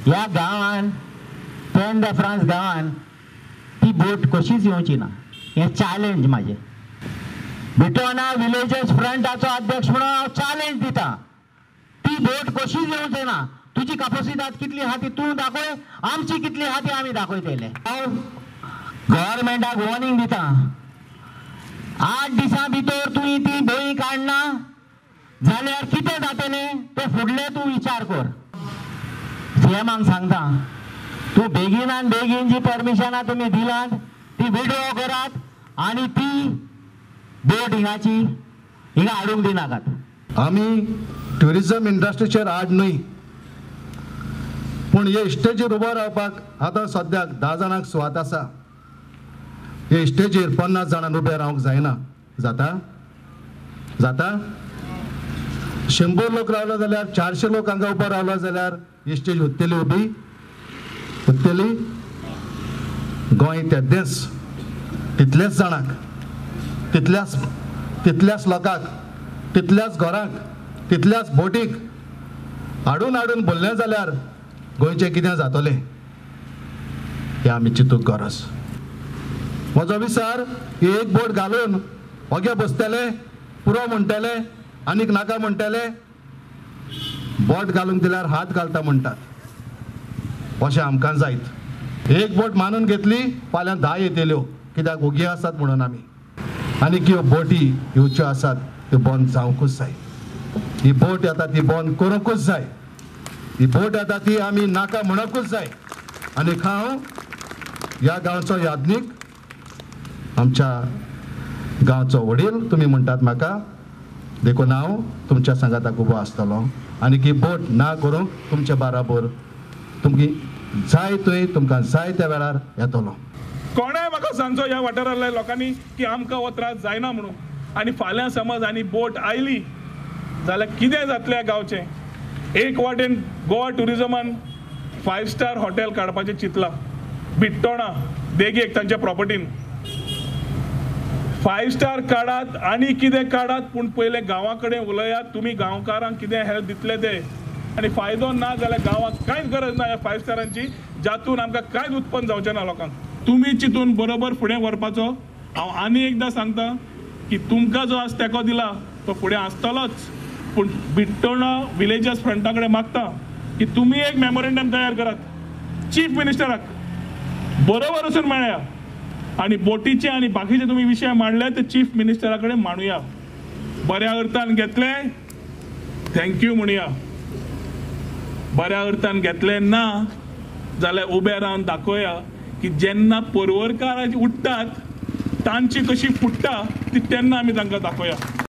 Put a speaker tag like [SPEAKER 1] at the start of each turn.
[SPEAKER 1] ह्या गांवान pen the France गांवान ती बोट कशीच येवची ना, हें चॅलेंज म्हाजें. बिटोना विलेजर्स फ्रंटाचो अध्यक्ष म्हणून हांव चॅलेंज दिता, ती बोट कशीच येवची ना. तुजी कापोसिदाद कितली आहा ती तूं दाखय, आमची कितली आहा ती आमी दाखयतले. हांव गव्हर्मेंटाक वॉर्निंग दिता, 8 दिसां भितर तुवें ती बोई काडना जाल्यार कितें जातलें तें फुडलें तूं विचार कर. सीएमाक सांगता, तूं बेगिनान बेगीन जी परमिशनां तुमी दिलात ती विड्रॉ करात आनी ती बोट हिंगाची हिंगा हाडूंक दिनाकात.
[SPEAKER 2] आमी ट्युरिजम इंडस्ट्रीचेर आड न्हय, पूण हे इस्टेजीर उबो रावपाक आतां सद्याक 10 जाणांक सुवात आसा. हे इस्टेजीर 50 जाणांक उबे रावंक जायना. जाता जाता 100 लोक रावलो जाल्यार 400 लोक हांगा उबो रावलो जाल्यार ही स्टेज उत्तली, उबी उत्तली. गोंय तेद्देंच तितलेच जाणांक, तितल्याच लोकांक, तितल्याच घरांक, तितल्याच बोटीक हाडून हाडून बोल्लें जाल्यार गोंयचें कितें जातलें हें आमी चिंतूंक गरज. म्हजो विचार एक बोट घालून ओगे बसतले, पुरो म्हणटले, आनीक नाका म्हणटले. बोट घालूंक दिल्यार हात घालता म्हणटात, अशें आमकां जायत. एक बोट मानून घेतली, फाल्यां 10 येतल्यो, कित्याक ओगी आसात म्हणून आमी. आनी ह्यो बोटी येवच्यो आसात त्यो बंद जावंकूच जाय. ही बोट येता ती बंद करूंकूच जाय. ही बोट येता ती आमी नाका म्हणकूच जाय. आनी हांव ह्या गांवचो याज्ञीक, आमच्या गांवचो वडील तुमी म्हणटात म्हाका, देखून हांव तुमच्या सांगाताक उबो आसतलो आनी ही बोट ना करूंक तुमच्या बाराबर तुमची जाय थंय तुमकां जाय त्या वेळार येतलो.
[SPEAKER 3] कोणें म्हाका सांगचो ह्या वाठारांतल्या लोकांनी की आमकां हो त्रास जायना म्हणून. आनी फाल्यां समज आनी बोट आयली जाल्यार कितें जातलें गांवचें? एक वाटेन गोवा ट्युरिजमान 5 स्टार हॉटेल काडपाचें चिंतलां बिट्टोणा देगेक तांच्या प्रॉपर्टीन. 5 स्टार काडात आनी कितें काडात, पूण पयलें गांवा कडेन उलयात, तुमी गांवकारांक कितें हेल्प दितले ते. आनी फायदो ना जाल्यार गांवाक कांयच गरज ना ह्या 5 स्टारांची, जातून आमकां कांयच उत्पन्न जावचें ना लोकांक. तुमी चिंतून बरोबर फुडें व्हरपाचो. हांव आनी एकदां सांगता की तुमकां जो आज तेंको दिला तो फुडें आसतलोच, पूण बिट्टोणा विलेजर्स फ्रंटा कडेन मागता की तुमी एक मेमोरेंडम तयार करात, चीफ मिनिस्टराक बरोबर वचून मेळया आनी बोटीचे आनी बाकीचे तुमी विशय मांडले ते चीफ मिनिस्टरा कडेन मांडुया. बऱ्या अर्थान घेतले thank you म्हणुया, बऱ्या अर्थान घेतले ना जाल्यार उबे रावन दाखोवया की जेन्ना पर्वरकार उठ्ठात तांची कशी फुट्टा ती तेन्ना आमी तांकां दाखोवया.